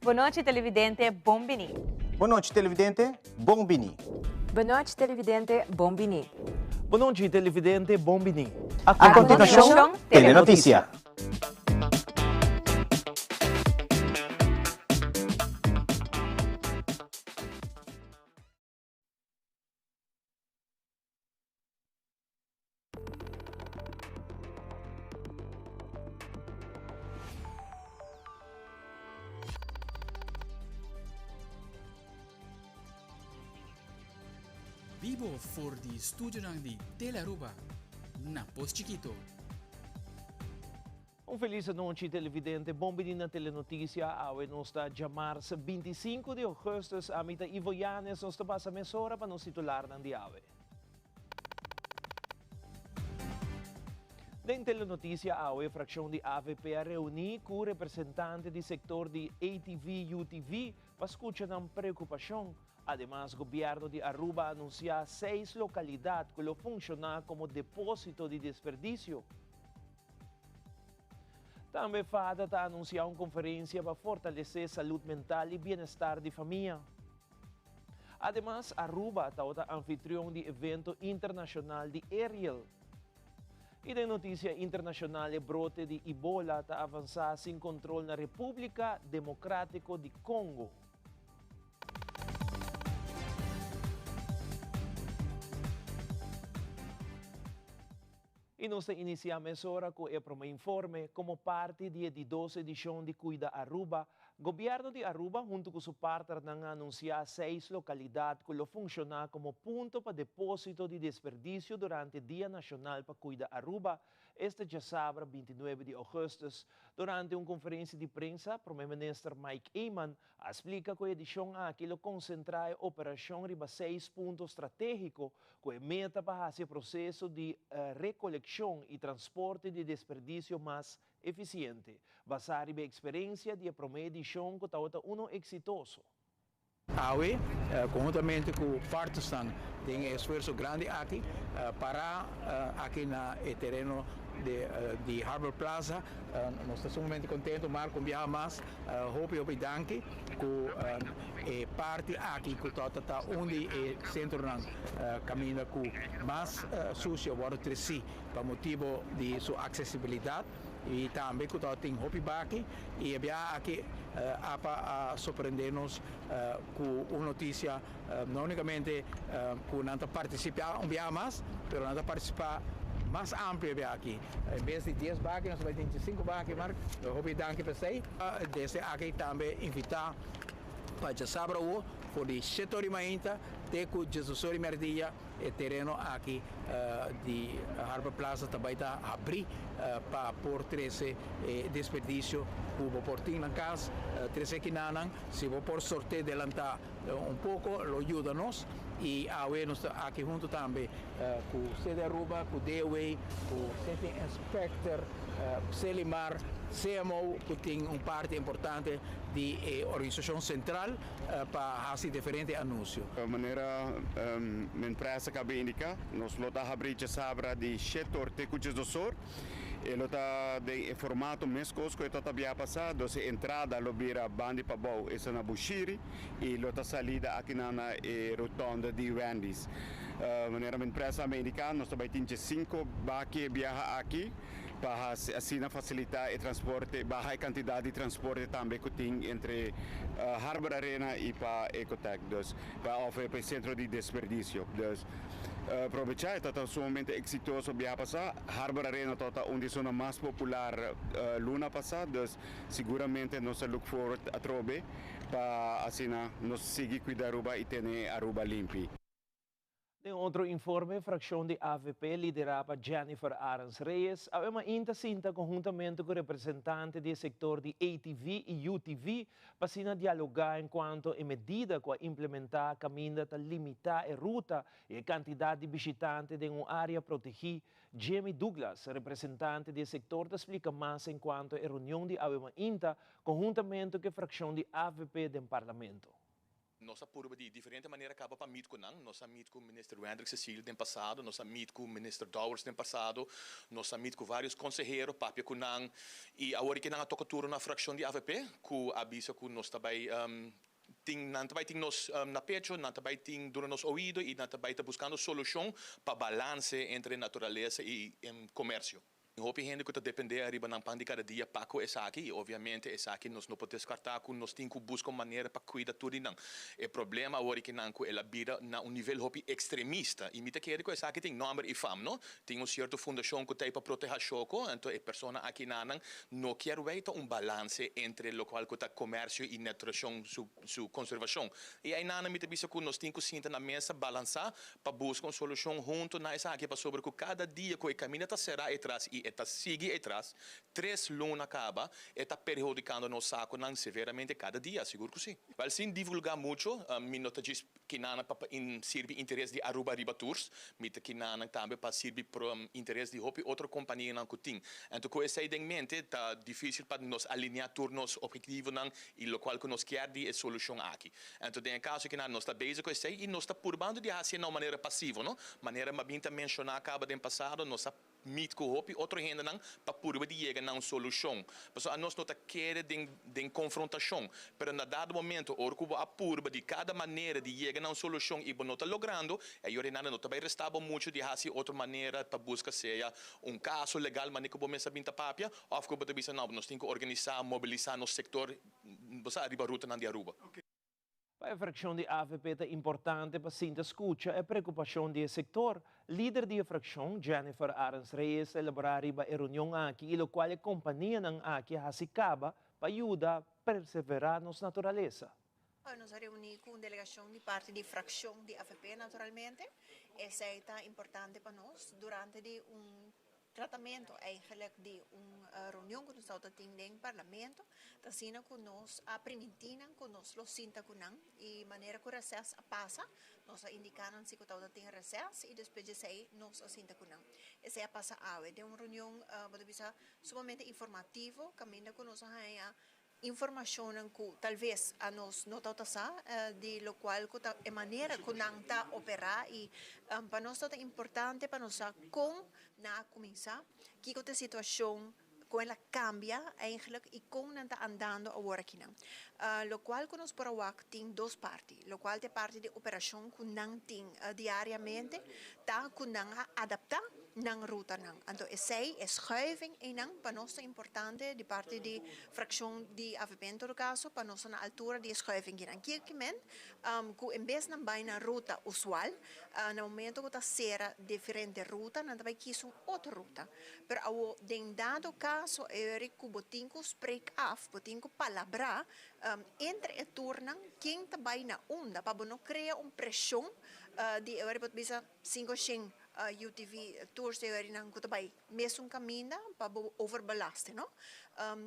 Bon nochi televidente, bon bini. Bon nochi televidente, bon bini. Bon nochi televidente, bon bini. Bon nochi televidente, bon bini. A continuacion, Telenoticia. Bibo for di studionan di Telearuba na Pos Chikito. Un felis anochi televidente, bon bini na Telenoticia, awe nos ta djamars 25 di augustus, ami ta Ivo Yanes, nos ta pasa mesora pa nos titularnan di awe. Den Telenoticia awe fraccion di avp a reuni cu representante di sector di ATV UTV pa scucha nan preocupacion. Ademas gobierno di Aruba a anuncia seis localidad cu lo funciona como deposito di desperdicio. Tambe fada ta anuncia un conferencia pa fortalece salud mental y bienestar di famia. Ademas, Aruba tabata anfitrion di evento internacional di Aerial. Y den noticia internacional e brote di Ebola ta avansa sin control na Republica Democratico di Congo. Y nos ta inicia mesora cu e prome informe como parti di e di dos edicion di Cuida Aruba. Gobierno di Aruba hunto cu su partnernan a anuncia seis localidad cu lo funciona como punto pa deposito di desperdicio durante Dia Nacional pa Cuida Aruba, esta djasabra 29 di augustus. Durante un conferencia di prensa, Prome Minister Mike Eman a splica cu e edicion aki lo concentra e operacion riba seis punto strategico Ku e meta pa hasi e proseso di rekolekshon i transporte di desperdicio mas efisiente, basá riba e eksperensia di e promé edishon ku tabata uno eksitoso. Awe, konhuntamente ku partnersnan den e esfuerso grandi aki, pará aki na e tereno di Harbor Plaza, nos ta sumamente kontentu, Marco, un biaha mas hopi hopi danki ku E parti aki ku tabata ta un di e sentronan kaminda ku mas susio wòrdu tresí pa motibu di su aksesibilidat i tambe ku tabatin hopi baki i e biaha aki apa a sorprendé nos ku un notisia no únikamente ku nan ta partisipá un biaha mas pero nan ta partisipá mas amplio e biaha aki. En bes di dies baki nos ta bai tin diesinku baki Mark. Hopi danki pa esei. Desde aki tambe invitá pa djasabra awo for di shete ora di mainta te ku diesdos ora di merdia e tereno aki di Harbor Plaza ta bai ta habrí pa por trese e desperdisio ku bo por tin na kas, trese kinanan si bo por sort'é delantá un poko lo yuda nos i awe nos ta aki huntu tambe ku Cede Aruba, ku DOW, ku City Inspector Celimar, CMO ku tin un parti importante di e organisashon sentral pa hasi diferente anunsio. Manera mi empresa kaba indiká, nos lo ta habrí djasabra di shetor te ku djesdosor. E lo ta den e formato meskos ku e tabata bia pasá, dos e entrada lo bira bandi pabou, esta na Bushiri, i lo ta salida akinan na e rotonde di Wendy's. Manera mi empresa a indiká, nos ta bai tin djesinku baki e biaha aki pa hasi asina fasilitá e transporte, baha e kantidat di transporte tambe ku tin entre Harbor Arena i pa Ecotech, dus pa òf pa e sentro di desperdisio. Dus Probechá e tabata sumamente eksitoso biaha pasá. Harbor Arena tabata un di esunnan mas popular luna pasá, dus siguramente nos ta look forward atrobe pa asina nos sigui kuida Aruba i tene Aruba limpi. Den otro informe, frakshon di avp liderá pa Jennifer Arends Reyes awe mainta sinta konhuntamente ku representante di e sektor di ATV i UTV pa asina dialogá enkuanto e medida ku a implementá kaminda ta limitá e ruta i e kantidat di bishitante den un área protegí. Jimmy Douglas, representante di e sektor ta splika mas enkuanto e reunion di awe mainta konhuntamente ku e frakshon di avp den Parlamento. Nos a purba di diferente manera caba pa meet cu nan. Nos a meet cu Minister Wendrick Cecilia den pasado, nos a meet cu Minister Dowers den pasado, nos a meet cu varios consehero, papia cu nan y awor cu nan a toca turno na fraccion di AVP cu a bisa cu nos ta bay tin, nan ta bay tin nos na pecho, nan ta bay tin duna nos oido y nan ta bay ta buscando solucion pa balance entre naturalesa y comercio. Hopi hende cu ta depende ariba nan pan di cada dia pa cu esaki y obviamente esaki nos no por descarta cu nos tin cu busca un manera pa cuida tur di nan. E problema awor cu nan cu el a bira na un nivel hopi extremista y mi ta kere cu esaki tin nomber y fam, no? Tin un cierto fundacion cu ta pa proteha shoco, anto e persona aki nan no kier weita un balance entre locual cu ta comercio y naturalesa su conservacion. Y ey nan mi ta bisa cu nos tin cu sinta na mesa, balansa pa busca un solucion hunto na esaki, pasobra cu cada dia cu e caminda ta sera atras y ta sigui atras, 3 luna caba, e ta perhudicando nos saconan severamente cada dia, sigur cu si. Wel, sin divulga mucho, mi no ta djis kinan pa sirbi interes di Aruba Riba Tours, mi ta kinan tambe pa sirbi pro interes di hopi otro companianan cu tin. Anto, cu esey den mente, ta dificil pa nos alinea tur nos obhetivonan y locual cu nos kier di e solucion aki. Anto, den caso cu nos ta bezig cu esey y nos ta purbando di haci na un manera pasivo, no? Manera m'a bin ta menciona caba den pasado, nos a meet cu hopi otro hendenan pa purba di yega na un solucion. Pasobra nos no ta kere den confrontacion, pero na dado momento, ora cu a purba di cada manera di yega na un solucion y no ta logrando, ey no ta bay resta bo mucho di haci otro manera pa busca sea un caso legal, manera cu bo mes a bin ta papia, of cu bo ta bisa, no, nos tin cu organisa, mobilisa nos sector, bo riba ruta di Aruba. Pa e fraccion di AVP ta importante pa sinta scucha e preocupacion di sector. Lider di fraccion, Jennifer Arends Reyes, a elabora riba e reunion aki y locual e companianan aki a haci caba pa yuda preserva nos naturalesa. Nos a reuni cu un delegacion di parti di fraccion di AVP, naturalmente. Esey ta importante pa nos durante di un tratamento eigenlijk di un reunion cu nos tin den parlamento, asina cu nos a priminti nan cu nos lo sinta cu nan y manera cu reces a pasa, nos a indica nan si cu tin reces y despues di esey nos a sinta cu nan. Esey a pasa awe, den un reunion bisa sumamente informativo, caminda cu nos a informacion cu talbes anos no ta sa di locual cu ta e manera cu nan ta opera y pa nos ta importante pa nos con nan a cuminsa, kico ta e situacion con el a cambia eigenlijk y con nan ta andando awor aki nan. Locual cu nos por a wak tin dos parti, locual ta parti di operacion cu nan tin diariamente, ta cu nan a adapta nan rutanan. Anto esey e schuiving einan pa nos ta importante di parti di fraccion di AVP en todo caso, pa nos na altura di schuiving nan. Kierkemen, cu en bes nan bay na ruta usual, na momento cu ta sera diferente ruta, nan ta bay kies un otro ruta. Pero awo den dado caso eri cu bo tin cu spreek af, bo tin cu palabra entre e tournan ken ta bay na unda, pa bo no crea un presion di eri bo bisa 5 shen UTV tours eri nan cu ta bay mesun caminda pa bo overbelasten, no?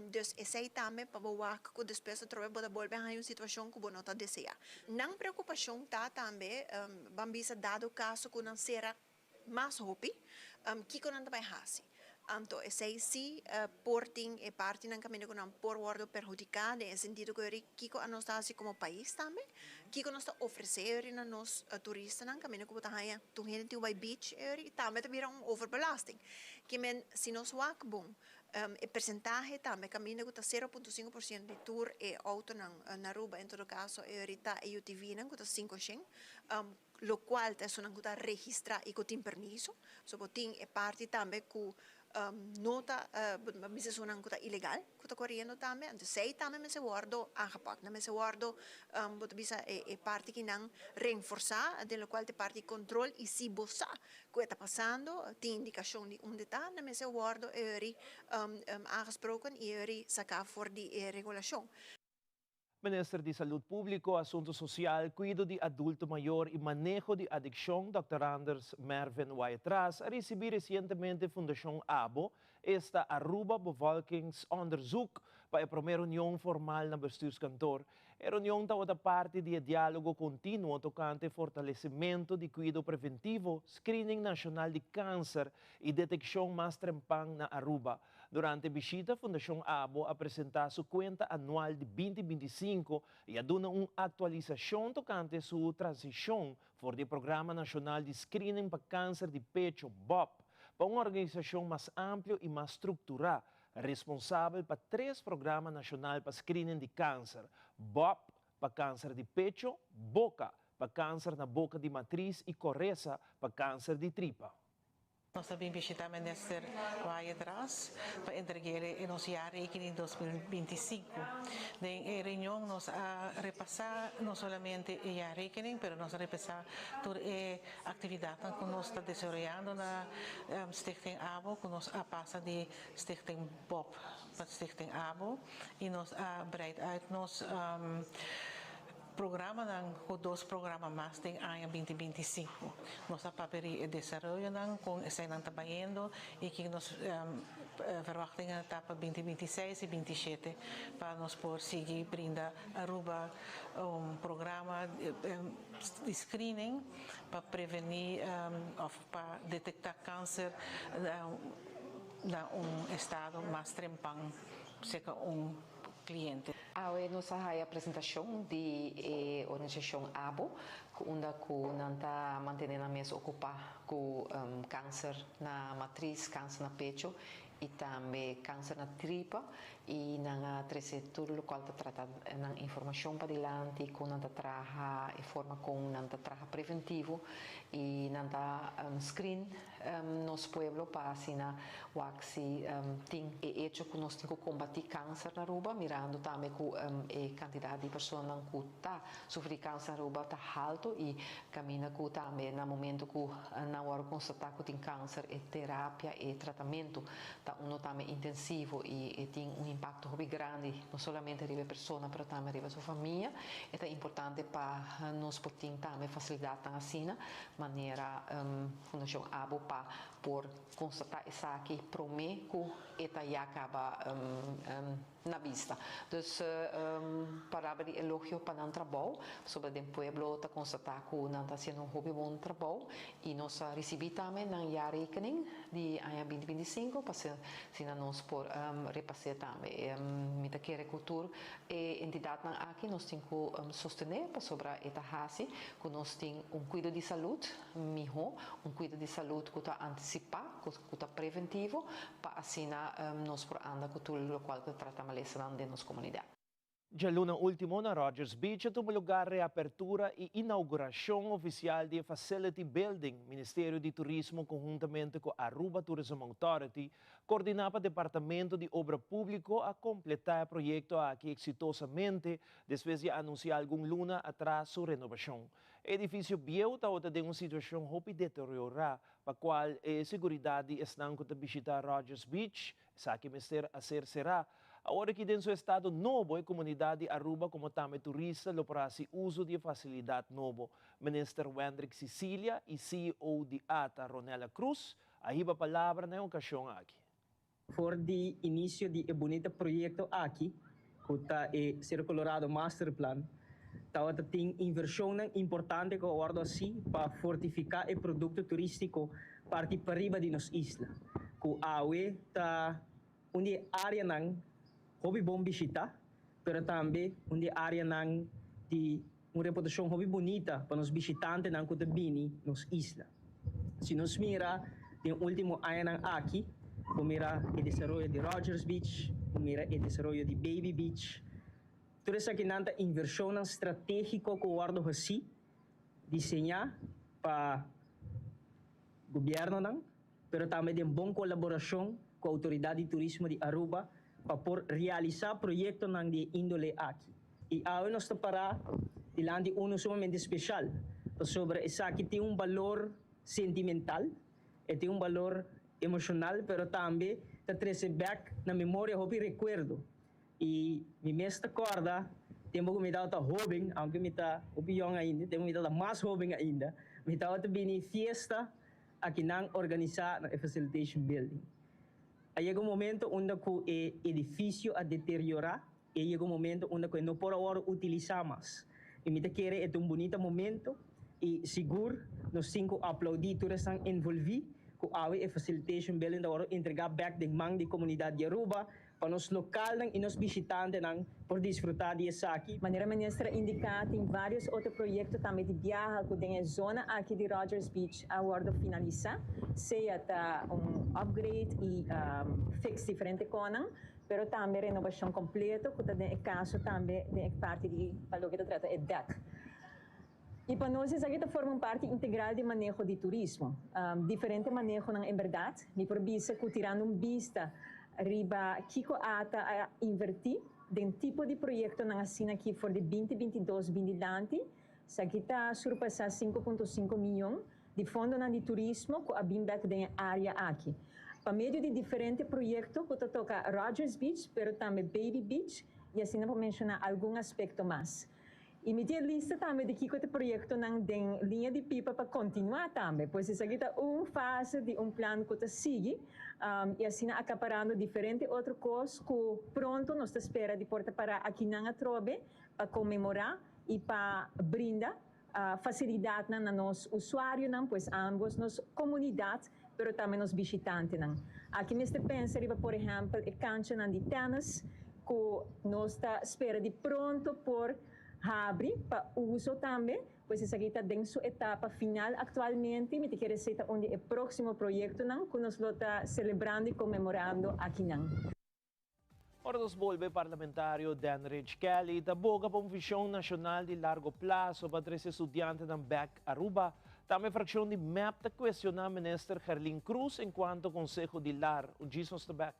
Dus esey tambe pa bo wak cu despues atrobe bo ta bolbe haya un situacion cu bo no ta desea. Nan preocupacion ta tambe, ban bisa dado caso cu nan sera mas hopi, kico nan ta bay hasi. Anto, esey si por tin e parti nan caminda cu nan por wordo perhudica den sentido cu eri kico nos ta hasi como pais tambe, kico nos ta ofrece eri na nos turistanan caminda cu bo ta haya tur hende tin bay beach eri tambe ta bira un overbelasting. Kiermen si nos wak bon, e percentahe tambe caminda cu ta 0.5% di tur e autonan na Aruba, en todo caso eri ta e UTV nan cu ta 5 shen, locual ta esunnan cu ta registra y cu tin permiso. So bo tin e parti tambe cu no ta bisa esunnan cu ta ilegal, cu ta coriendo tambe. Anto esey tambe mester wordo aangepakt. Nan mester wordo bo ta bisa e parti cu nan reforsa, den locual ta e parti control y si bo sa cu ta pasando, tin indicacion di unda ta, nan mester wordo eri aangesproken y eri saca for di e regulacion. Minister di Salud Publico, Asunto Social, Cuido di Adulto Mayor y Maneho di Adiccion, Dr. Anders Mervin Wyatt-Ras, a ricibi recientemente Fundacion ABO, esta Aruba Bevolkingsonderzoek, pa e prome reunion formal na bestuurskantoor. E reunion tabata parti di dialogo continuo tocante fortalecimento di cuido preventivo, screening nacional di cancer y deteccion mas trempan na Aruba. Durante bishita, Fundacion ABO a presenta su cuenta anual di 2025 y a duna un actualisacion tocante su transicion for di Programa Nacional di Screening pa Cancer di Pecho, BOP, pa un organisacion mas amplio y mas structura, responsabel pa tres programa nacional pa screening di cancer: BOP pa cancer di pecho, BOCA pa cancer na boca di matriz y CORESA pa cancer di tripa. Nos a bin bishita Minister Wyatt-Ras pa entreg'é nos jaarrekening 2025. Den e reunion nos a repasa no solamente e jaarrekening, pero nos a repasa tur e actividadnan cu nos ta desaroyando na Stichting ABO, cu nos a pasa di Stichting BOP pa Stichting ABO y nos a breid uit nos programanan cu dos programa mas den aña 2025. Nos a papia e desaroyonan con eseynan ta bayendo y cu nos verwachtingen ta pa 2026 y 27 pa nos por sigui brinda Aruba un programa di screening pa preveni of pa detecta cancer na un estado mas trempan cerca un cliente. Awe nos a haya presentacion di organisacion ABO, unda cu nan ta mantene nan mes ocupa cu cancer na matriz, cancer na pecho y tambe cancer na tripa y nan a trece tur locual ta trata nan informacion padilanti, con nan ta traha, e forma con nan ta traha preventivo y nan ta screen nos pueblo pa asina wak si tin e hecho cu nos tin cu combati cancer na Aruba, mirando tambe cu e cantidad di persona cu ta sufri cancer na Aruba ta halto y camina cu tambe na momento cu nan wordo constata cu tin cancer, e terapia e tratamento ta uno tambe intensivo y tin un impacto hopi grandi, no solamente riba e persona, pero tambe riba su famia. Ta importante pa nos por tin tambe facilidad asina, manera Fundacion ABO, pa por constata esaki prome cu e ta ya caba na bista. Dus palabra di elogio pa nan trabou, sobre den pueblo ta constata cu nan ta haciendo un hopi bon trabou y nos a ricibi tambe nan jaarrekening di aña 2025 pa asina nos por repasa tambe. Mi ta kere cu tur e entidadnan aki nos tin cu sostene pasobra e ta hasi cu nos tin un cuido di salud miho, un cuido di salud cu ta anticipa, cu ta preventivo, pa asina nos por anda cu tur locual cu trata malesa den nos comunidad. Dialuna ultimo na Rogers Beach a tuma lugar reapertura y inauguracion oficial di Facility Building. Ministerio di Turismo, conhuntamente cu Aruba Tourism Authority, coordina pa Departamento di Obra Publico, a completa e proyecto aki exitosamente, despues di anuncia algun luna atras su renobacion. E edificio bieu tabata den un situacion hopi deteriora, pa cual e seguridad di esnan cu ta bishita Rogers Beach, esaki mester a ser sera. Awor cu den su estado nobo, e comunidad di Aruba como tambe turista lo por haci uso di facilidad nobo. Minister Wendrick Cecilia y CEO di ATA, Ronella Cruz, a hiba palabra na e ocasion aki. For di inicio di e bunita proyecto aki, cu ta e Sero Colorado Master Plan, tabata tin inversion importante cu a wordo haci pa fortifica e producto turistico parti pariba di nos isla. Cu awe ta un di areanan hopi bon bishita, pero tambe un di areanan di un reputacion hopi bunita pa nos bishitantenan cu ta bini nos isla. Si nos mira den ultimo añanan aki, mira e desaroyo di Rogers Beach, mira e desaroyo di Baby Beach, tur esakinan ta inversion strategico cu a wordo haci, diseña pa gobiernonan, pero tambe den bon colaboracion cu Autoridad di Turismo di Aruba pa por realisa proyectonan di indole aki. Y awe nos ta para dilanti uno sumamente special, pasobra esaki tin un balor sentimental, y tin un balor emocional, pero tambe ta trece back na memoria hopi recuerdo. Y mi mes ta corda, tempo cu mi tabata hoben, aunke mi ta hopi jong ainda, tempo mi tabata mas hoben ainda, mi tabata bini fiesta akinan organisa na Facilitation Building. A yega un momento unda cu e edificio a deteriora y a yega un momento unda cu no por awor utilisa mas. Y mi ta kere e un bunita momento y sigur nos tin cu aplaudi tur esnan envolvi. cu awe e Facilitation Building ta wordo entrega bek den man di comunidad di Aruba pa nos localnan y nos bishitantenan por disfruta di esaki. Manera Minister a indica, tin varios otro proyecto tambe di biaha cu den e zona aki di Rogers Beach a wordo finalisa, sea ta un upgrade y fix diferente conan, pero tambe renobacion completo cu ta den e caso tambe den e parti di pa loke ta trata e deck. Y pa nos esaki ta forma un parti integral di maneho di turismo. Diferente manehonan en berdad. Mi por bisa cu tirando un bista riba kico ata a inverti den tipo di proyectonan asina aki for di binti 22 bin dilanti, esaki ta surpasa 5.5 miyon di fondonan di turismo cu a bin bek den e area aki. Pa medio di diferente proyecto cu ta toca Rogers Beach pero tambe Baby Beach y asina por menciona algun aspecto mas. Y mi tin e lista tambe di kico ta proyectonan den liña di pipa pa continua tambe. Pues esaki ta un fase di un plan cu ta sigui y asina acaparando diferente otro cos cu pronto nos ta spera di por ta para akinan atrobe pa conmemora y pa brinda facilidadnan na nos usuarionan, pues ambos nos comunidad pero tambe nos bishitantenan. Aki mester pensa riba por ehempel e canchanan di tennis cu nos ta spera di pronto por habri pa uso tambe, pues esaki ta den su etapa final actualmente y mi ta kere esey ta un di e proximo proyectonan cu nos lo ta celebrando y conmemorando akinan. Ora nos bolbe, parlamentario Danridge Kelly ta boga pa un vision nacional di largo plazo pa trece studiantenan bek Aruba. Tambe fraccion di mep ta cuestiona minister Gerlin Croes en cuanto conseho di lar. Un djis nos ta bek.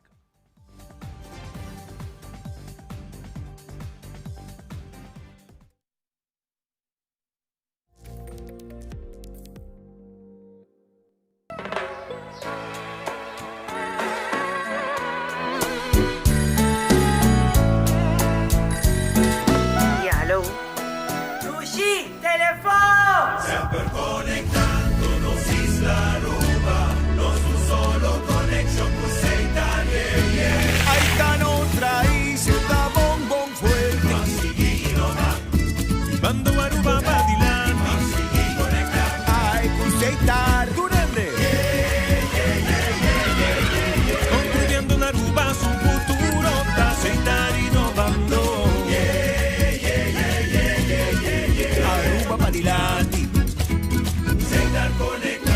Ya, hallo. Dushi, telefon! Semper conectando nos isla Aruba, nos un solo conexion cu Seitar, yeah, yeah. Ay ta no traise ta bon bon fuerte. Pa sigui innova. Bando Aruba pa dilanti. Pa sigui conecta. Ay cu Seitar. Tur hende. Construyendo un Aruba su futuro ta Seitar innovando. Aruba pa dilanti. Seitar conectando.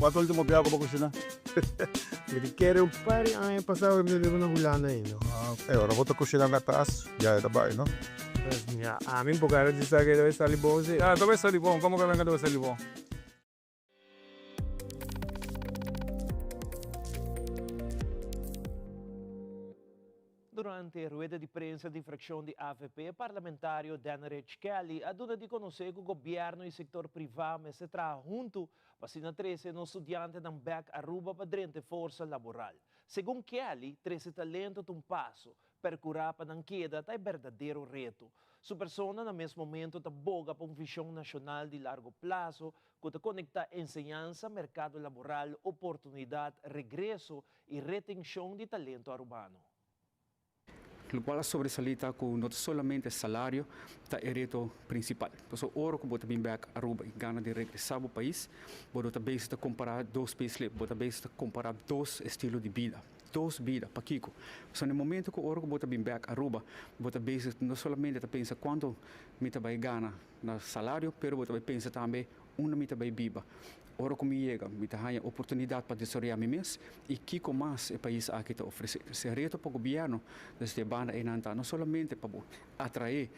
Cua ta ultimo biaha cu bo cushina? Mi ta kere un par di aña pasa mi ta biba na Hulanda ainda. E ora bo ta cushina na cas ya e ta bay no? Ami por garantisa cu e ta bay sali bon si. Ya e ta bay sali bon, como cu e ta bay sali bon? Durante rueda di prensa di fraccion di avp, parlamentario Danrich Kelly a duna di conoce cu gobierno y sector priva mester traha hunto pa asina trece nos studiantenan bek Aruba pa drenta e forsa laboral. Segun Kelly, trece talento ta un paso, percura pa nan keda ta e berdadero reto. Su persona na mes momento ta boga pa un vision nacional di largo plazo cu ta conecta enseñansa, mercado laboral, oportunidad, regreso y retencion di talento Arubano. Locual a sobresali ta cu no ta solamente salario ta e reto principal. Pasobra ora cu bo ta bin bek Aruba y gana di regresa bo pais, bo no ta bezig ta compara dos payslip, bo ta bezig ta compara dos estilo di bida. Dos bida, pakico? Pasobra na e momento cu ora cu bo ta bin bek Aruba, bo ta bezig no solamente ta pensa cuanto mi ta bay gana na salario, pero bo ta bay pensa tambe unda mi ta bay biba. Ora cu mi yega, mi ta haya oportunidad pa desaroya mi mes y kico mas e pais aki ta ofrece. E reto pa gobierno desde e banda eynan ta no solamente pa bo atrae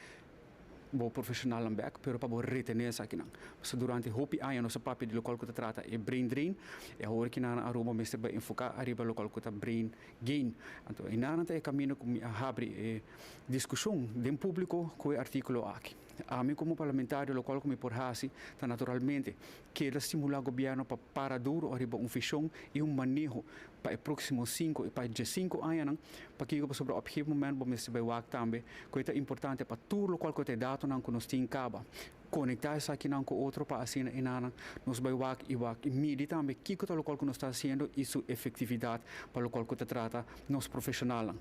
bo profesionalnan bek, pero pa bo retene esakinan. Pasobra durante hopi aña nos a papia di locual cu ta trata e brain drain, y awor ki nan na Aruba mester bai enfoca ariba locual cu ta brain gain. Anto enanan ta e camino cu mi a habri e discusion den publico cu e articulo aki. Ami como parlamentario locual cu mi por haci ta naturalmente keda stimula gobierno pa para duro ariba un vision y un maneho pa e próksimo sinku i pa e diesinku añanan. Pakiko? Pasobra op gegeven moment bo mester bai wak tambe ku e ta importante pa tur lokual ku ta e datonan ku nos tin kaba, konektá esakinan ku otro pa asina e nanan nos bai wak i wak i midi tambe kiko ta lokual ku nos ta hasiendo i su efektividat pa lokual ku ta trata nos profeshonalnan.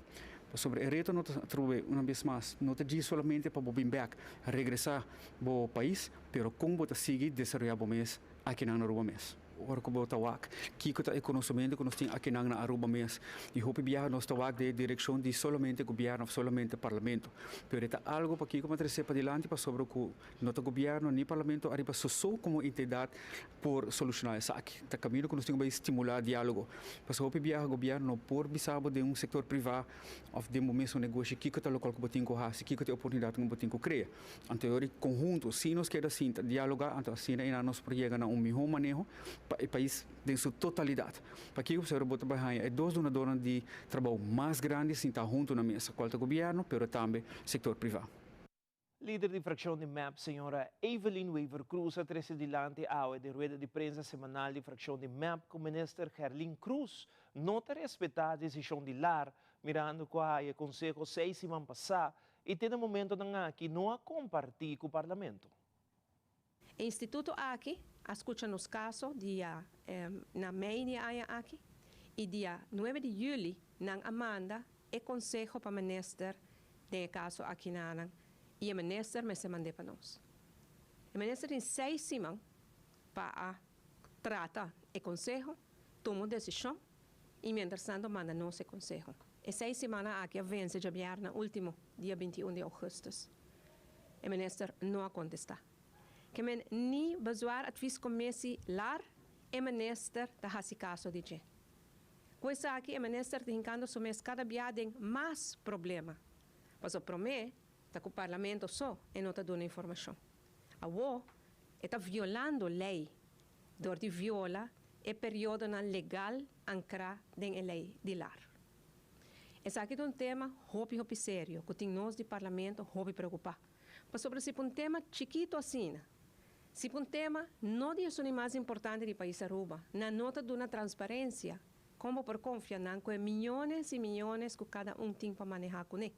Pasobra e reto no ta atrobe una bes mas no ta djis solamente pa bo bin bèk regresá bo pais, pero kon bo ta sigui desaroyá bo mes akinan na Aruba mes. Ora ku bo ta wak kiko ta e konosementu ku nos tin akinan na Aruba mes i hopi biaha nos ta wak den e direkshon di solamente gobièrnu òf solamente parlamento. Pero e ta algu pa kiko bo a trese padilanti pasobra ku no ta gobièrnu ni parlamento ariba so so komo entidat por solushoná esaki. Ta kaminda ku nos tin ku bai stimulá diálogo. Pasobra hopi biaha gobièrnu no por bisa bo den un sektor privá òf den bo mesun negoshi kiko ta lokual ku bo tin ku hasi, kiko ta e oportunidat ku bo tin ku krea. Anto e ora di konhunto, si nos keda sinta, dialoga, anto asina einan nos por yega na un mihó maneho pa e pais den su totalidat. Pakiko pasobra bo ta bai haña e dos dunadornan di trabou mas grandi sintá huntu na mesa, kual ta gobièrnu pero tambe sektor privá. Lider di frakshon di mep, señora Evelyn Wever-Croes a trese dilanti awe den rueda di prensa semanal di frakshon di mep ku minister Gerlin Croes no ta respetá desishon di lar mirando ku a haya konseho seis siman pasá I te na momentonan aki no a kompartí ku Parlamento. E instituto aki a skucha nos kaso dia na mei di e aña aki i dia nuebe di yüli nan a manda e konseho pa minister den e kaso aki na nan i e minister mester mand'é pa nos. E minister tin seis siman pa a trata e konseho, tuma un desishon i mientrastanto manda nos e konseho. E seis simana aki a vense djabièrnè último, dia 21 di ougùstùs. E minister no a kontestá. Ke men ni bezwaar adviescommissie lar e minister ta hasi kaso di dje. Ku esaki e minister ta hinkando su mes kada bia den mas problema. Pasobra promé ta ku parlamento so e no ta duna informashon. Awor e ta violando lei dor di viola e periodonan legal ankrá den e lei di lar. Esaki ta un tema hopi hopi serio ku tin nos di Parlamento hopi preokupá. Pasobra si pa un tema chikitu asina, si pa un tema no di esun di mas importante di pais Aruba, nan no ta duna transparensia, kon bo por konfia nan ku e miyones i miyones ku kada un tin pa manehá kuné?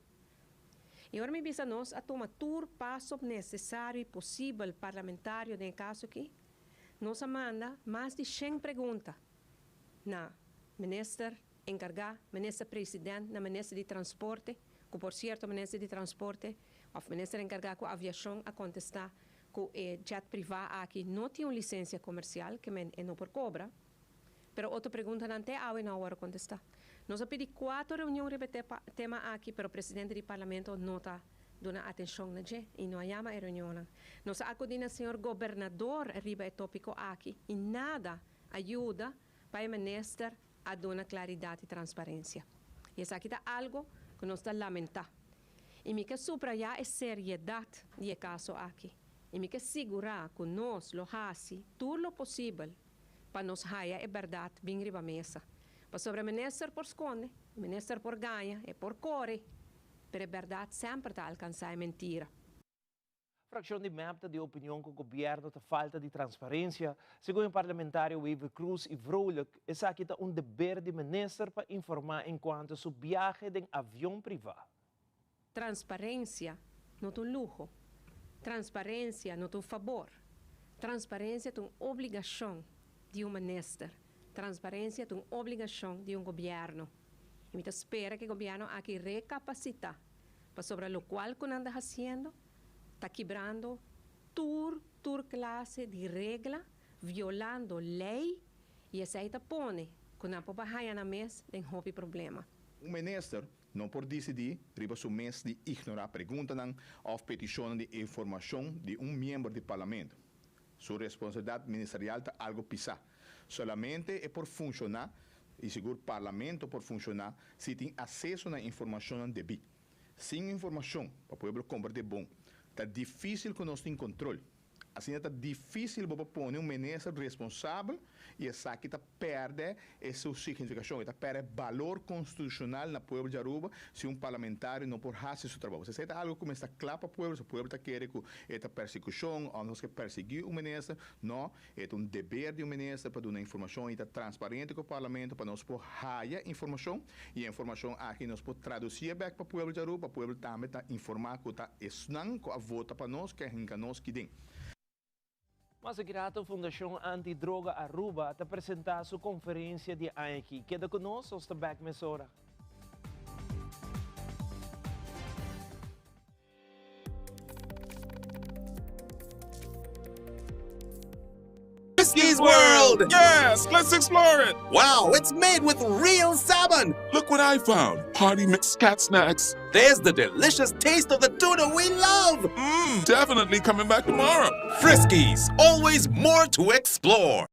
I ora mi bisa nos a tuma tur paso nesesario i posibel parlamentario den e kaso aki, nos a manda mas di shen pregunta na minister enkargá, minister president, na minister di transporte, ku por sierto minister di transporte òf minister enkargá ku aviashon a kontestá ku e jet privá aki no tin un lisensia komersial, ke men e no por kobra. Pero otro preguntanan te awe no a wòrdu kontestá. Nos a pidi kuater reunion riba e tema aki, pero presidente di parlamento no ta duna atenshon na dje i no a yama e reunionnan. Nos a akudí na señor gobernador riba e tópiko aki i nada a yuda pa e minister a duna klaridat i transparensia. I esaki ta algu ku nos ta lamentá. I mi ke subrayá e seriedat di e kaso aki i mi ke sigurá ku nos lo hasi tur lo posibel pa nos haya e berdad bin riba mesa. Pasobra e minister por sconde, e minister por gaña, e por core, pero e berdad semper ta alcansa e mentira. Fraccion di mep ta di opinion cu gobierno ta falta di transparencia. Segun e parlamentario Wever Croes y Vrolijk, esaki ta un deber di minister pa informa encuanto su biahe den avion priva. Transparencia no ta un luho. Transparencia no ta un fabor. Transparencia ta un obligacion di un minister. Transparencia ta un obligacion di un gobierno. Y mi ta spera cu e gobierno aki recapacita pasobra locual cu nan ta haciendo ta kibrando tur tur clase di regla, violando ley y esey ta pone. Ku nan por haña nan mes den hopi problema. Un minister no por disidí riba su mes di ignorá preguntanan òf petishonnan di informashon di un miembro di parlamento. Su responsabilidat ministerial ta algu pisá. Solamente e por funshoná, i sigur parlamento por funshoná, si tin aseso na informashonnan debí. Sin informashon, pa pueblo komprendé bon, ta difísil ku nos tin kontrol. Asina ta difícil bo pa pone un minister responsabel y esaki ta perde e su significacion, e ta perde balor constitucional na pueblo di Aruba si un parlamentario no por haci su trabou. Esey ta algo cu mester ta cla pa pueblo, si pueblo ta kere cu e ta persecucion of nos ke persigui un minister, no, e ta un deber di un minister pa duna informacion y ta transparente cu parlamento pa nos por haya informacion y e informacion aki nos por traduci'e bek pa pueblo di Aruba, pa pueblo tambe ta informa cu ta esnan cu a vota pa nos ke a hinca nos ki den. Mas grato Fundacion Anti Droga Aruba ta presenta su conferencia di aña aki. Keda cu nos, nos ta bek mesora. Friskies World! Yes, let's explore it! Wow, it's made with real salmon! Look what I found! Party mix cat snacks. There's the delicious taste of the tuna we love! Mmm, definitely coming back tomorrow. Friskies, always more to explore.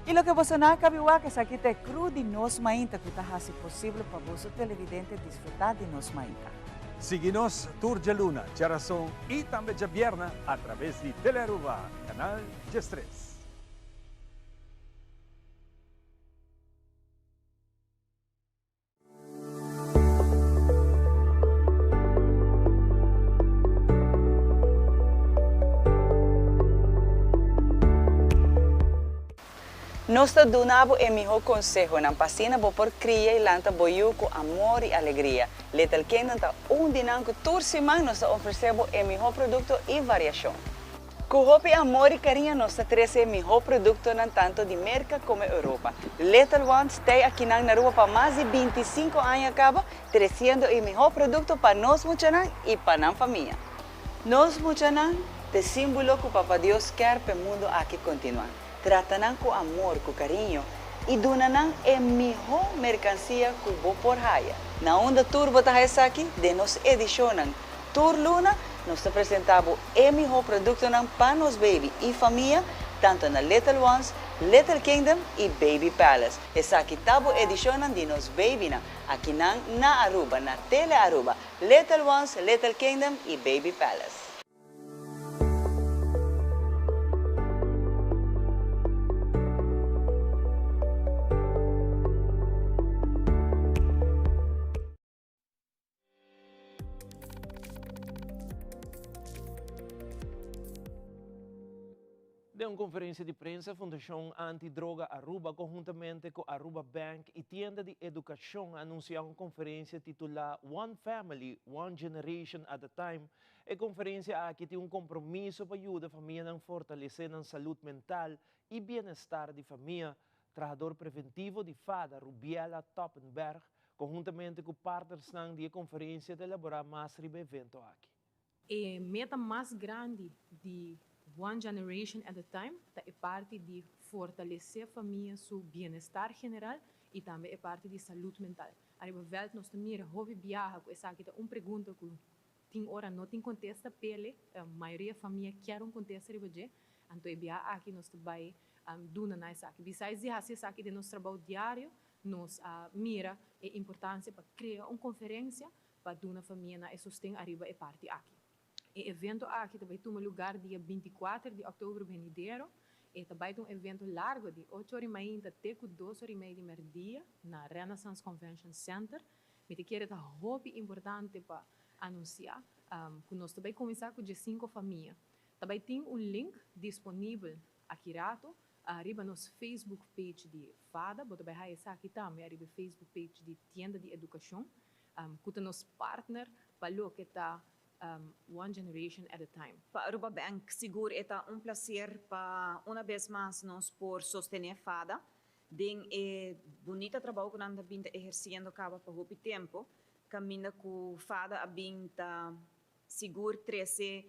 Y loke boso nan a cabi wak esaki ta e crew di Nos Mainta cu ta haci posible pa boso televidente disfruta di Nos Mainta. Sigui nos tur djaluna, djarason y tambe djabierna a traves di Telearuba, Canal 13. Nos ta duna bo e mihó konsehonan pa asina bo por kria i lanta bo yu ku amor i alegria. Little Kingdom ta un di nan ku tur siman nos ta ofresé bo e mihó produkto i variashon. Ku hopi amor i kariño nos ta trese e mihó produktonan tanto di Merka komo Europa. Little Ones tei akinan na Aruba pa mas di 25 aña kaba, tresiendo e mihó produkto pa nos muchanan i pa nan famia. Nos muchanan t'e símbolo ku Papa Dios kèr p'e mundu aki kontinuá. Trata nan ku amor, ku kariño i duna nan e mihó merkansia ku bo por haya. Na unda tur bo ta haya esaki? Den nos edishonnan Tur luna nos ta presenta bo e miho productonan pa nos baby y famia tanto na Little Ones, Little Kingdom y Baby Palace. Esaki ta bo edicionnan di nos babynan akinan na Aruba na Tele Aruba, Little Ones, Little Kingdom y Baby Palace. Den un conferencia di prensa, Fundacion Anti Droga Aruba conhuntamente cu Aruba Bank y Tienda di Educacion a anuncia un conferencia titula One Family, One Generation at a Time. E conferencia aki tin un compromiso pa yuda famianan fortalece nan salud mental y bienestar di famia. Trahador preventivo di fada Rubiela Toppenberg Konhuntamente ku partnersnan di e konferensia ta elaborá mas riba e evento aki. E meta mas grandi di One Generation at a Time ta e parti di fortalesé famia su bienestar general i tambe e parti di salud mental. Ariba vèlt nos ta mira hopi biaha ku esaki ta un pregunta ku tin ora no tin kontesta p'ele, mayoria famia kier un kontesta riba dje, anto e biaha aki nos ta bai duna na esaki. Besides di hasi esaki den nos trabou diario, Nos a mira e importancia pa crea un conferencia pa duna famianan e sosten ariba e parti aki. E evento aki ta bay tuma lugar dia 24 di october benidero. E ta bay ta un evento largo di ocho ora y mainta te cu dos ora y mei di merdia na Renaissance Convention Center. Mi ta kere ta hopi importante pa anuncia cu nos ta bay cuminsa cu diescinco famia. Ta bay tin un link disponibel aki rato Ariba nos Facebook page di fada, bo ta bai haya esaki tambe ariba e Facebook page di Tienda di Educacion. ku ta nos partner pa loke ta One Generation at a Time. Pa Aruba Bank sigur e ta un placer pa una bes mas nos por sostene fada den e bunita trabou ku nan ta bin ta eherciendo caba pa hopi tempo, caminda ku fada a bin ta sigur trece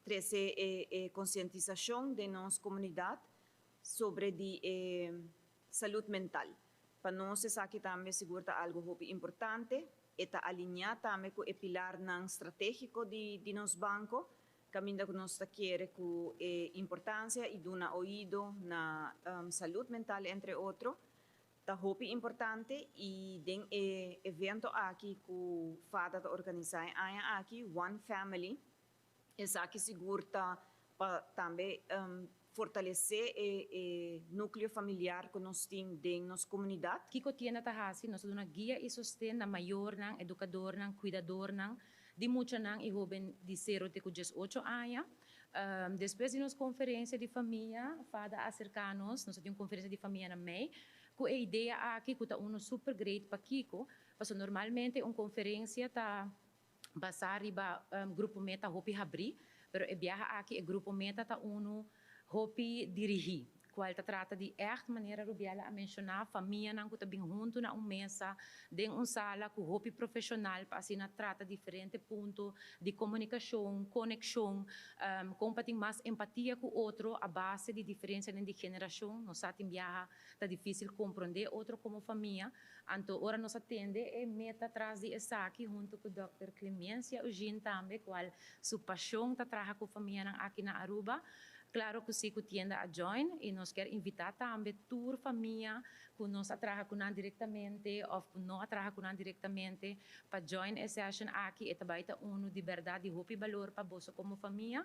trece e concientisacion den nos comunidad sobre di e salud mental. Pa nos esaki tambe sigur ta algo hopi importante. E ta alineá tambe ku e pilarnan stratégiko di di nos banko, kaminda ku nos ta kere ku e importansia i duna oido na salud mental entre otro ta hopi importante i den e evento aki ku fada ta organisá e aña aki, One Family, Esaki sigur ta pa tambe fortalesé e núkleo familiar ku nos tin den nos komunidat. Kiko tienda ta hasi? Nos ta duna guia i sosten na mayornan, edukadornan, kuidadornan di muchanan i hóben di sero te ku diesocho aña. Despues di nos konferensia di famia, fada a aserká nos, nos a tin un konferensia di famia na mei, ku e idea aki ku ta unu super great. Pakiko? Pasobra normalmente un konferensia ta Basá riba grupo meta hopi habrí, pero e biaha aki e grupo meta ta unu hopi dirigí, kual ta trata di ègt, manera Rubiela a menshoná, famianan ku ta bin huntu na un mesa den un sala ku hopi profeshonal pa asina trata diferente punto di komunikashon, konekshon, kon pa tin mas empatia ku otro a base di diferensianan di generashon. Nos sa tin biaha ta difísil komprondé otro komo famia. Anto ora nos a tende e meta tras di esaki hunto cu Dòkter Clemencia Eugene tambe cual su pasion ta traha cu famianan aki na Aruba, claro cu si cu tienda a join y nos kier invita tambe tur famia cu nos a traha cu nan directamente of cu no a traha cu nan directamente pa join e session aki, e ta bay ta uno di berdad di hopi balor pa boso como famia.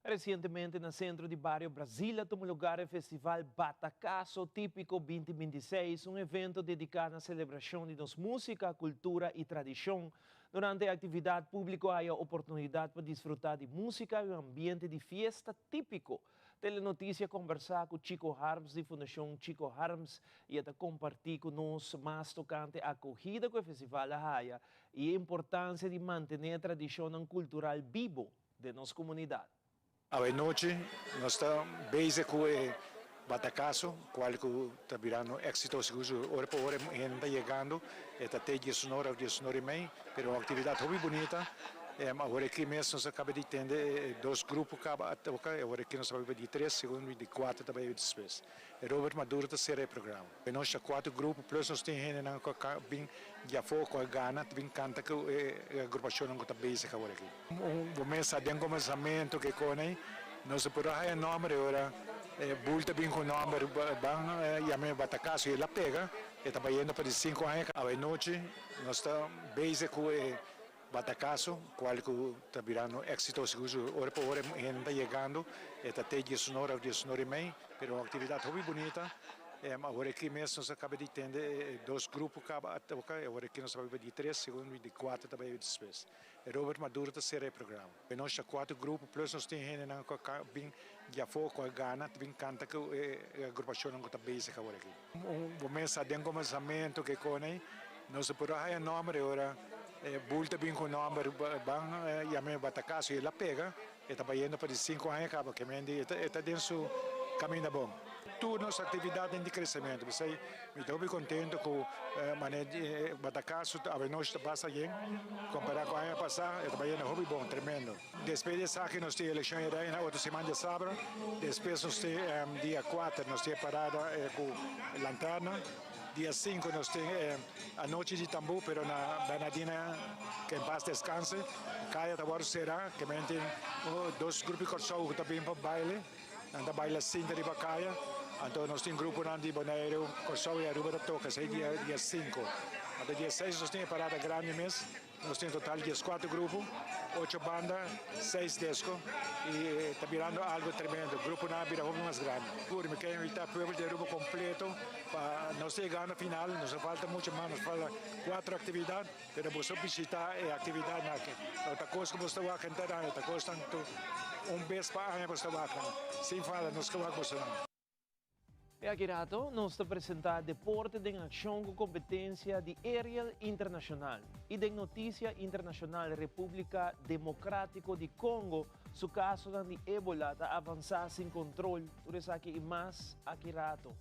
Resientemente na sentro di bario Brasil a tuma lugar e festival Batacazo Típico 2026, un evento dediká na selebrashon di nos músika, kultura i tradishon. Durante e aktividat, públiko a haya oportunidat pa disfrutá di músika i un ambiente di fiesta típiko. Telenotisia a kombersá ku Chico Harms di Fundashon Chico Harms i e ta kompartí ku nos mas tokante akohida ku e festival a haya i e importansia di mantené e tradishonnan kultural bibo. den nos comunidad. Awe nochi nos ta bezig cu e Batacazo, cual cu ta birando exito sigur sigur. Ora pa ora hende ta yegando, e ta te diesunora of diesunora y mei, pero un actividad hopi bunita. Awor aki mes nos a caba di tende e dos grupo caba a toca, awor aki nos ta bay pa di tres, segun mi di cuater ta bay despues. Robert Maduro ta sera e programa. Nos ta cuatro grupo plus nos tin hendenan cu a bin di afo cu a gana ta bin canta cu e agrupacionnan cu ta bezig awor aki. Bo mes sa den comenzamento ke con ey nos a por a haya nomber y ora Bull ta bin cu nomber ban yama e Batacazo y el a pega e ta bayendo pa di cinco aña. Awe nochi nos ta bezig cu e Batacazo, cual cu ta birando exito sigur sigur. Ora pa ora hende ta yegando, e ta te diesunora of diesunora y mei, pero un actividad hopi bunita. Awor aki mes nos a caba di tende e dos grupo caba a toca, awor aki nos ta bay pa di tres, segun di cuater ta bay despues. Robert Maduro ta cera e programa. Nos ta cuater grupo plus nos tin hendenan cu a bin di afo cu a gana ta bin canta cu e agrupacionnan cu ta bezig awor aki. Bo mes sa den comenzamento ke con ey nos a por a haya nomber y ora Bull ta bin cu nomber ban yam'e Batacazo y el a pega e ta bayendo pa di cinco aña caba ke men di e ta den su caminda bon. Tur nos actividadnan di crecemento p'esey mi ta hopi contento cu mane Batacazo awenochi ta basta yen compara cu aña pasa e ta bayendo hopi bon tremendo. Despues di esaki nos tin eleccion e reina otro siman diasabra, despues nos tin dia cuater nos tin e parada cu lanterna, dia cinco nos tin e anochi di tambu pero na Bernardina que en paz descanse, caya ta wordo cera, ke men tin dos grupo di Corsou cu ta bin pa baile, nan ta baila sinta riba caya, anto nos tin gruponan di Boneiru, Corsou y Aruba ta toca esey dia cinco, anto dia seis nos tin e parada grandi mes. Nos tin total dieskuater grupo, ocho banda, seis desko y ta birando algo tremendo. Gruponan a bira hopi mas grandi. Sigur mi ke invita pueblo di Aruba completo pa nos ta yegando final, nos no falta mucho mas, nos falta cuatro actividad, pero boso bishita e actividadnan aki. No ta cos cu boso ta wak henter aña, ta cos tanto un bes pa aña boso ta wak nan. Sin falta nos ke wak bosonan. E aki rato nos ta presenta Deporte den Accion cu competencia di Aerial Internacional. Y den noticia internacional Republica Democratico di Congo su casonan di Ebola ta avansa sin control. Tur esaki y mas aki rato.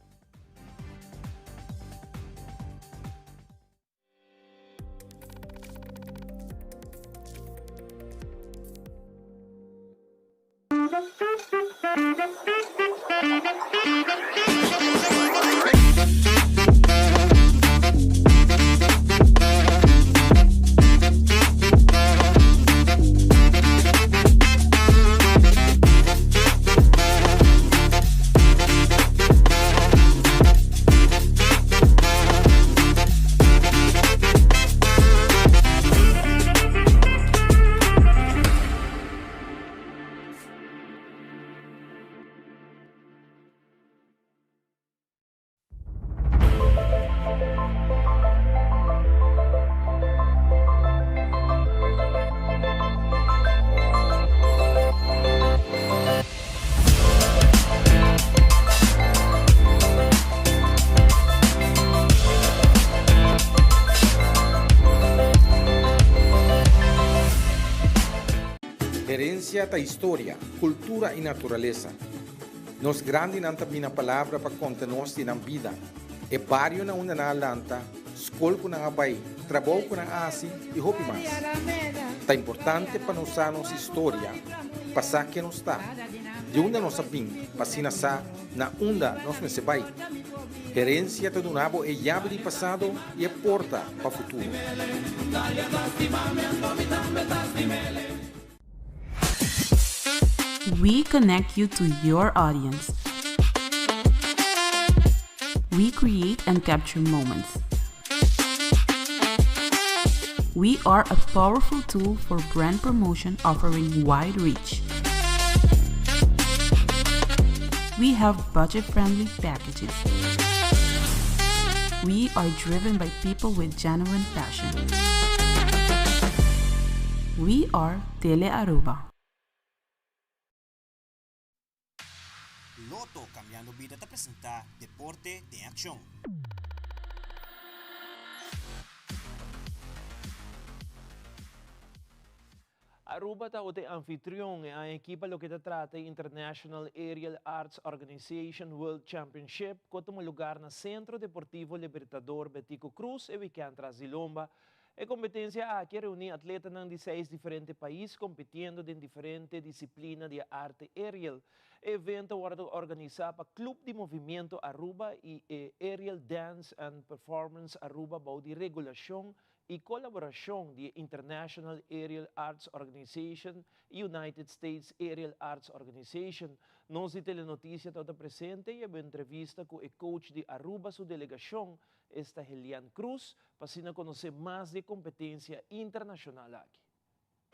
Herencia ta historia, cultura y naturalesa. Nos grandinan ta bina palabra pa conta nos di nan bida, e bario na unda nan a lanta, skol ku nan a bai, trabou ku nan a hasi i hopi mas. Ta importante pa nos sa nos historia pa sa ken nos ta, di unda nos a bin pa asina sa na unda nos mester bai. Herensia ta duna bo e yabi di pasado i e porta pa futuro. We connect you to your audience. We create and capture moments. We are a powerful tool for brand promotion offering wide reach. We have budget-friendly packages. We are driven by people with genuine passion. We are Tele Aruba. Lotto Cambiando Bida ta presenta Deporte den Accion. Aruba ta ota e anfitrion e aña aki pa loke ta trata e International Aerial Arts Organization World Championship ku a tuma lugar na Centro Deportivo Libertador Betico Croes e wikènt tras di lomba. E kompetensia aki a reuní atletanan di seis diferente pais kompitiendo den diferente disiplina di e arte aerial. E evento a wòrdu organisá pa Club di Movimiento Aruba i e Aerial Dance and Performance Aruba bou di regulashon i kolaborashon di e International Aerial Arts Organization i United States Aerial Arts Organization. Nos di Telenoticia tabata presente i a bou entrevista ku e coach di Aruba su delegashon, esta Helian Cruz, pa asina konosé mas di e kompetensia internashonal aki.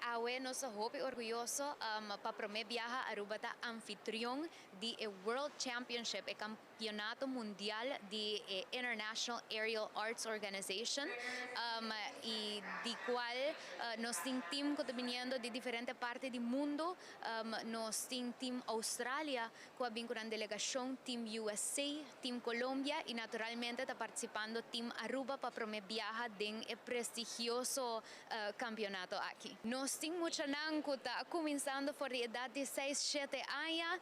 Awe nos ta hopi orguyoso pa prome biaha Aruba ta anfitrion di e World Championship, e campeonato mundial di e International Aerial Arts Organization y di cual nos tin team cu ta biniendo di diferente parti di mundo. Nos tin team Australia cu a bin cu nan delegacion, team USA, Team Colombia y naturalmente ta participando Team Aruba pa prome biaha den e prestigioso campeonato aki. Nos tin muchanan cu ta cuminsando for di edad di seis, shete aña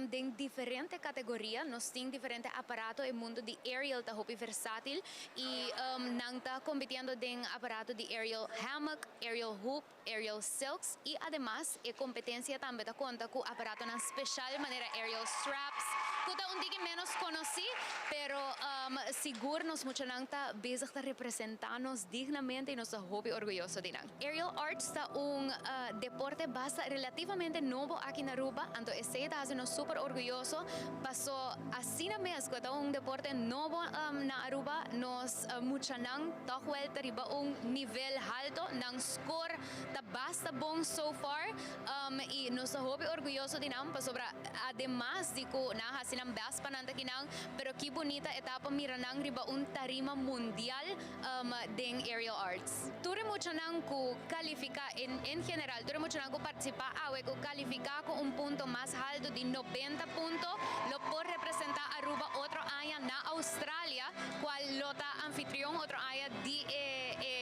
den diferente categoria. Nos tin diferente aparato, e mundo di aerial ta hopi versatil y nan ta compitiendo den aparato di aerial hammock, aerial hoop, aerial silks y ademas e competencia tambe ta conta cu aparatonan special manera aerial straps cu ta un tiki menos conoci pero sigur nos muchanan ta bezig ta representa nos dignamente y nos ta hopi orguyoso di nan. Aerial arts ta un deporte basta relativamente nobo aki na Aruba anto esey ta haci nos super orguyoso paso asina mes cu ta un deporte nobo na Aruba nos muchanan tog wel ta riba un nivel halto nan Score ta basta bon so far y nos ta hopi orguyoso di nan pasobra ademas di cu nan a haci. nan best pa nan ta kinan, pero ki bunita e ta pa mira nan riba un tarima mundial den aerial arts. Tur e muchanan ku kalifiká en en general tur e muchanan ku partisipá awe ku kalifiká ku un punto mas haltu di nobenta punto lo por representá Aruba otro aña na Australia kual lo ta anfitrion otro aña di e e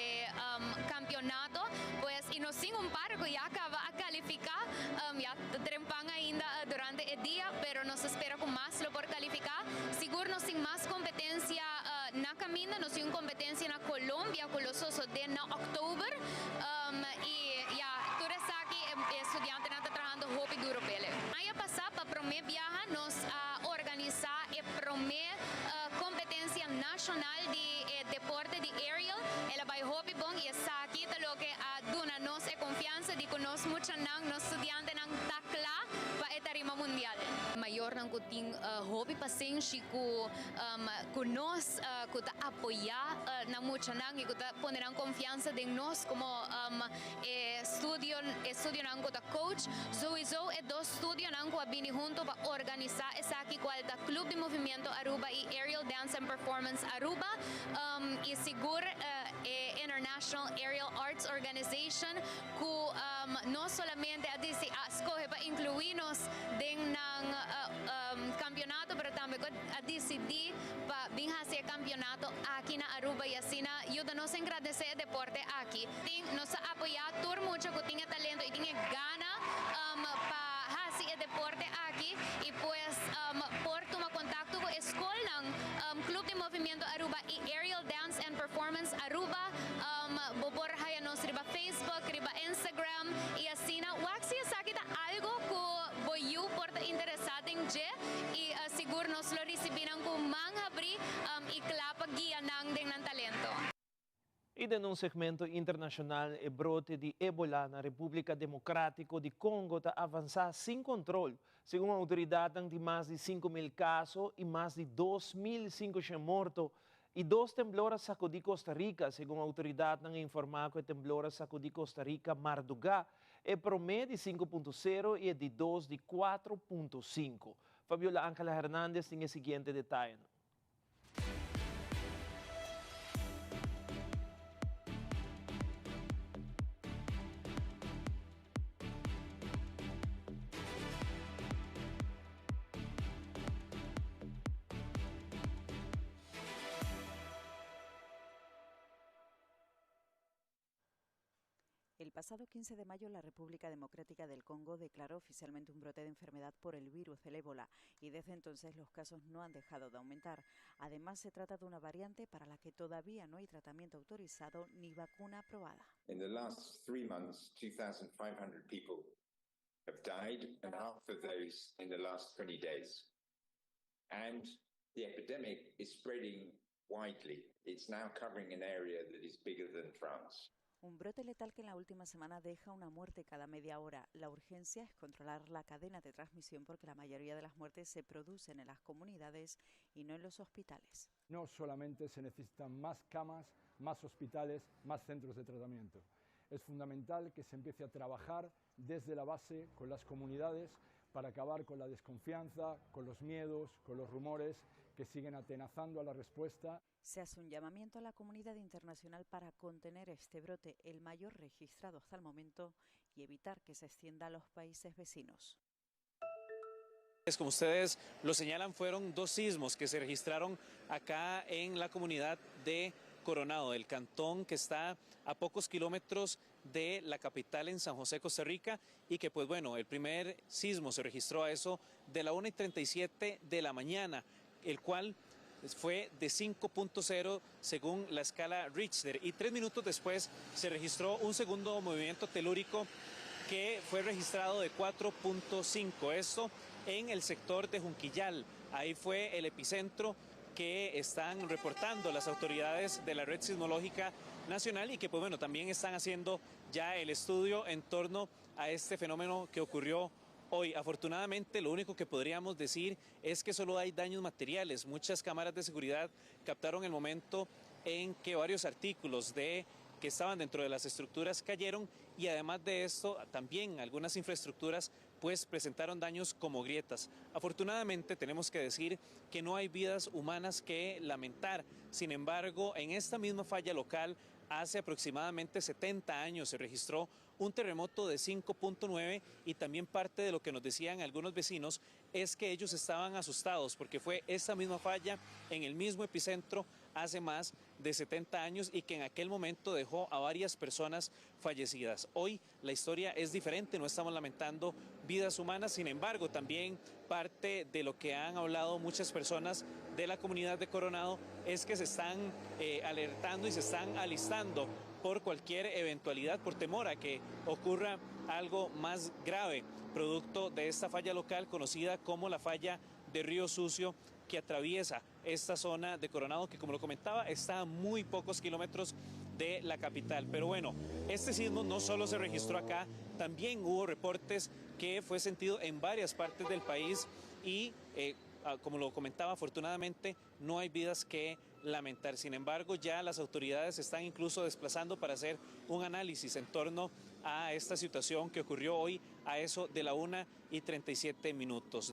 kampionato. Pues i nos tin un par ku ya kaba a kalifiká ya ta trempan ainda durante e dia pero nos ta spera ku mas lo por kalifiká. Sigur nos tin mas kompetensia na kaminda, nos tin un kompetensia na Colombia ku lo sosodé na òktober i ya tur esaki e studiantenan ta trahando hopi duro p'ele. Aña pasá pa promé biaha nos a organisá e promé kompetensia nashonal di e deporte di aerial. El a bai hopi bon i esaki ta loke a duna nos e konfiansa di ku nos muchanan, nos studiantenan ta kla pa e tarima mundial. Mayornan ku tin hopi pasenshi ku ku nos, ku ta apoyá nan muchanan i ku ta pone nan konfiansa den nos komo e studio e studionan ku ta coach. Souiso e dos studionan ku a bini hunto pa organisá esaki kual ta Club di Movimiento Aruba i Aerial Dance and Performance Aruba i sigur e International Aerial Arts Organization ku no solamente a disi a skohe pa inkluí nos den nan kampionato pero tambe ku a disidí pa bin hasi e kampionato aki na Aruba i asina yuda nos engrandesé e deporte aki. Tin nos ta apoyá tur mucha ku tin e talento i tin e gana pa hasi e deporte aki i pues por tuma kontakto ku e skolnan Club di Movimiento Aruba i Aerial Dance and Performance Aruba. Bo por haya nos riba Facebook, riba Instagram i asina. Wak si esaki ta algo ku bo yu por ta interesá den dje i sigur nos lo risibí nan ku man habrí i kla pa guia nan den nan talento. I den un segmento internashonal e brote di Ebola na Repúblika Demokrátiko di Kongo ta avansá sin kontrol. Segun outoridatnan tin mas di 5.000 kaso i mas di 2.500 morto. I dos temblor a sakudí Costa Rica, segun outoridatnan a informá ku e temblor a sakudí Costa Rica mardugá, e promé di 5.0 i e di dos di 4.5. Fabiola Angela Hernandez tin e siguiente detayenan. El pasado 15 de mayo, la República Democrática del Congo declaró oficialmente un brote de enfermedad por el virus del ébola y desde entonces los casos no han dejado de aumentar. Además, se trata de una variante para la que todavía no hay tratamiento autorizado ni vacuna aprobada. In the last three months, 2,500 people have died, and half of those in the last 20 days. And the epidemic is spreading widely. It's now covering an area that is bigger than France. Un brote letal que en la última semana deja una muerte cada media hora. La urgencia es controlar la cadena de transmisión porque la mayoría de las muertes se producen en las comunidades y no en los hospitales. No solamente se necesitan más camas, más hospitales, más centros de tratamiento. Es fundamental que se empiece a trabajar desde la base con las comunidades para acabar con la desconfianza, con los miedos, con los rumores que siguen atenazando a la respuesta. Se hace un llamamiento a la comunidad internacional para contener este brote, el mayor registrado hasta el momento, y evitar que se extienda a los países vecinos. Como ustedes lo señalan, fueron dos sismos que se registraron acá en la comunidad de Coronado, el cantón que está a pocos kilómetros de la capital en San José, Costa Rica, y que pues bueno, el primer sismo se registró a eso de la 1 y 37 de la mañana, el cual fue de 5.0 según la escala Richter. Y 3 minutos después se registró un segundo movimiento telúrico que fue registrado de 4.5. Esto en el sector de Junquillal. Ahí fue el epicentro que están reportando las autoridades de la Red Sismológica Nacional y que pues bueno, también están haciendo ya el estudio en torno a este fenómeno que ocurrió hoy. Afortunadamente, lo único que podríamos decir es que solo hay daños materiales. Muchas cámaras de seguridad captaron el momento en que varios artículos de que estaban dentro de las estructuras cayeron y además de esto también algunas infraestructuras pues presentaron daños como grietas. Afortunadamente tenemos que decir que no hay vidas humanas que lamentar. Sin embargo, en esta misma falla local hace aproximadamente 70 años se registró un terremoto de 5.9 y también parte de lo que nos decían algunos vecinos es que ellos estaban asustados porque fue esa misma falla en el mismo epicentro hace más de 70 años y que en aquel momento dejó a varias personas fallecidas. Hoy la historia es diferente, no estamos lamentando vidas humanas, sin embargo, también parte de lo que han hablado muchas personas de la comunidad de Coronado es que se están eh, alertando y se están alistando por cualquier eventualidad, por temor a que ocurra algo más grave, producto de esta falla local conocida como la falla de Río Sucio que atraviesa esta zona de Coronado, que como lo comentaba, está a muy pocos kilómetros de la capital. Pero bueno, este sismo no solo se registró acá, también hubo reportes que fue sentido en varias partes del país y, eh, ah, como lo comentaba, afortunadamente no hay vidas que lamentar. Sin embargo, ya las autoridades se están incluso desplazando para hacer un análisis en torno a esta situación que ocurrió hoy a eso de la 1 y 37 minutos.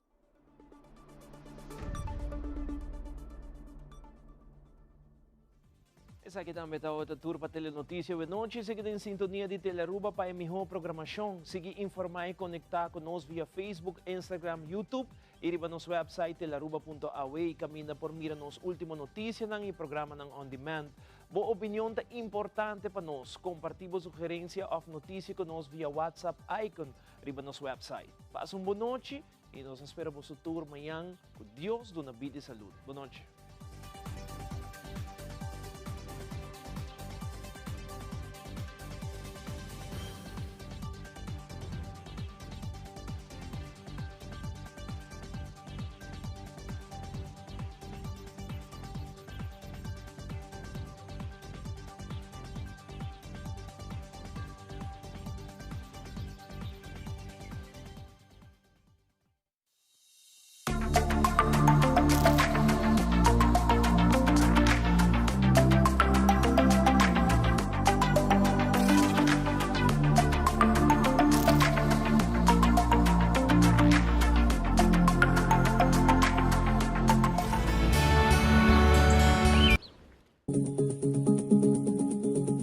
Esaki tambe tabata tur pa Telenoticia awe nochi. Sigui den sintonia di Telearuba pa e miho programacion. Sigui informa y conecta cu nos via Facebook, Instagram, YouTube y riba nos website telearuba.aw y caminda por mira nos ultimo noticianan y programanan on demand. Bo opinion ta importante pa nos. Comparti bo sugerencia of noticia cu nos via WhatsApp icon riba nos website. Pasa un bon nochi y nos a spera boso tur mañan cu Dios duna bida y salud. Bon nochi.